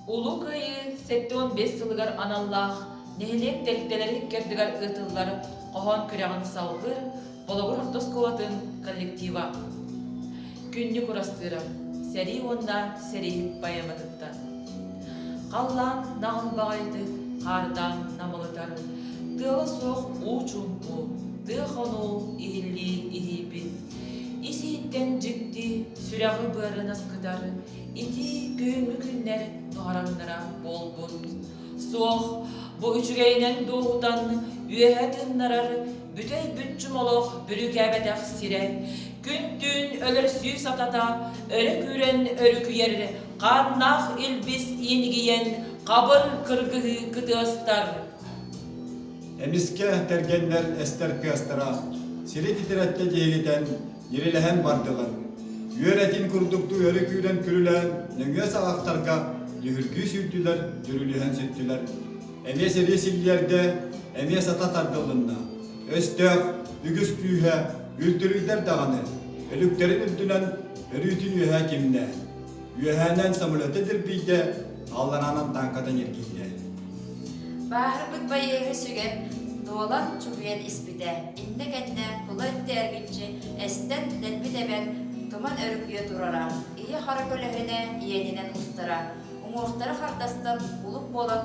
Улуу Кыайыы 75 сылыгар аналлаах нэһилиэк тэрилтэлэрин иккэрдигэр ыытыллар хоһоон күрэҕин салгыыр Болугур орто оскуолатын коллектива. Күннүк Урастыырап Сэрии уонна сэрииһит поэматыттан. Халлаан наҕыл баҕайытык хаардаан намылытар, тыала суох уу чуумпу, тыа хонуу иһиллии иһийбит. Ис-иһиттэн дьикти, сүрэҕи-быары наскытар итии күһүҥҥү күннэр нуһараҥнара буолбут. Суох, бу үчүгэйинэн дуоһутан үөһэ тыыннарар бүтэй бүччүм олох бүрүүкээбэтэх сирэ, күн-түүн өлөрсүү сатата өрө күүрэн өрүкүйэр хааннаах илбис иэнигийэн хабыр кыргыһыы кытыастар. Эмискэ тэргэннэр эстэр тыастара сири титирэттэ дьиэгитэн дьирилэһэн бардылар. Үөрэтин курдуктуу өрө күүрэн күрүлээн нөҥүө саҕахтарга дүһүргүү сүүрдүлэр, дьүрүлүһэн сүттүлэр. Эмиэ сэрии силлиэрдэ, эмиэ сата тардылынна. Өстөөх үгүс күүһэ үлтүрүйдэр даҕаны, өлүктэрин үрдүнэн өрүүтүн үөһэ кимнэ. Үөһээнэн самолета дирбийдэ, аллараанан тааҥката ньиргийдэ. Бааһырбыт байыаһы сүгэн, дуолан чугуйан испитэ. Иннэ-кэннэ тула өттө эргиччи эстэн, дэлби тэбэн, туман өрүкүйэ турара. Ийэ-хара көлөһүнэ иэнинэн устара. Уҥуохтара хардастан улук буолан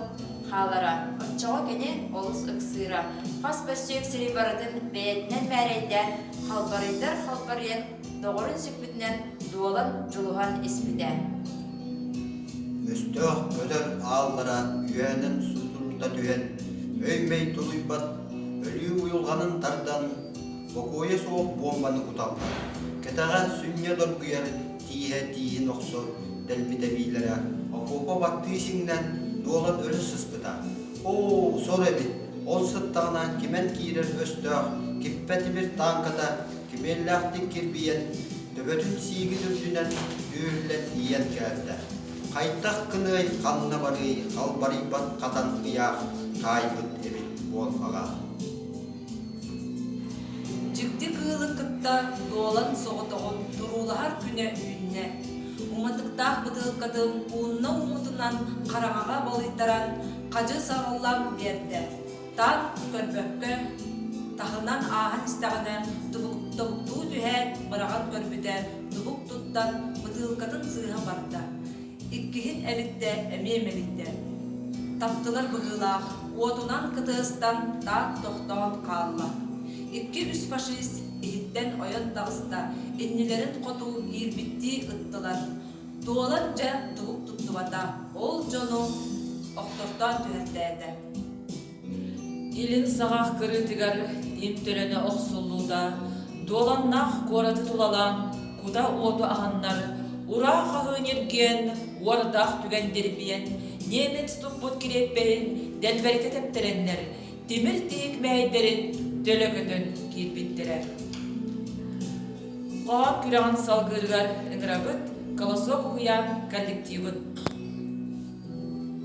хаалара. Оччоҕо кини олус ыксыыра. Хас бөссүөк сири барытын бэйэтинэн мээрэйдээн, халбарыйдар халбарыйан доҕорун сүкпүтүнэн дуолан дьулуһан испитэ. Өстөөх көтөр ааллара үөһэнэн сутурута түһэн, өй-мэй тулуйбат өлүү уйулҕанын тардан, бокуойа суох буомбаны куталлар. Кэтэҕэ сүнньэ доргуйар тииһэ тииһин охсор дэлби тэбиилэрэ окуопа баттыы сиҥнэн дуолан өлө сыспыта. Оо, сор эбит, ол сыттаҕына кимэн киирэр өстөөх киппэ тимир тааҥката кимиэллээхтик кирбийэн, төбөтүн сиигин үрдүнэн түөһүллэн тиийэн кээлтэ. Хайдах гыныай, ханна барыай, халбарыйбат хатан ыйаах хаайбыт эбит буоллаҕа. Дьикти кыылы кытта дуолан соҕотоҕун туруулаһар күнэ үүннэ. Уматыктаах бытыылкатын уунна ууммутунан хараҥаҕа балыйтаран, хадьы саҕыллан биэрдэ. Таан көрбөккө, таһынан ааһан истэҕинэ тобуктуу түһээт, быраҕан көрбүтэ, дубук туттан, бытыылкатын сыыһа барда. Иккиһин элиттэ, эмиэ мэлийдэ. Таптылар быһыылаах, уотунан кытыастан таат тохтоон хаалла. Икки-үс фашист иһиттэн ойон таҕыста, иннилэрин хоту иирбиттии ыттылар. Туолан дьэ дубук туттубата, ол дьону охтортоон түһэртээтэ. Илин саҕах кырыытыгар им төлөнө охсуллуута, дуоланнаах куораты тулалаан, кута уоту аһаннар, ураа хаһыы ньиргиэн, уордаах түгэн дирбийэн, немец туппут кириэппэһин дэлбэритэ тэптэрэннэр, тимир тиһик мэһэйдэрин төлө көтөн киирбиттэрэ. Хоһоон күрэҕин салгыырыгар ыҥырабыт Колосок уһуйаан коллективын.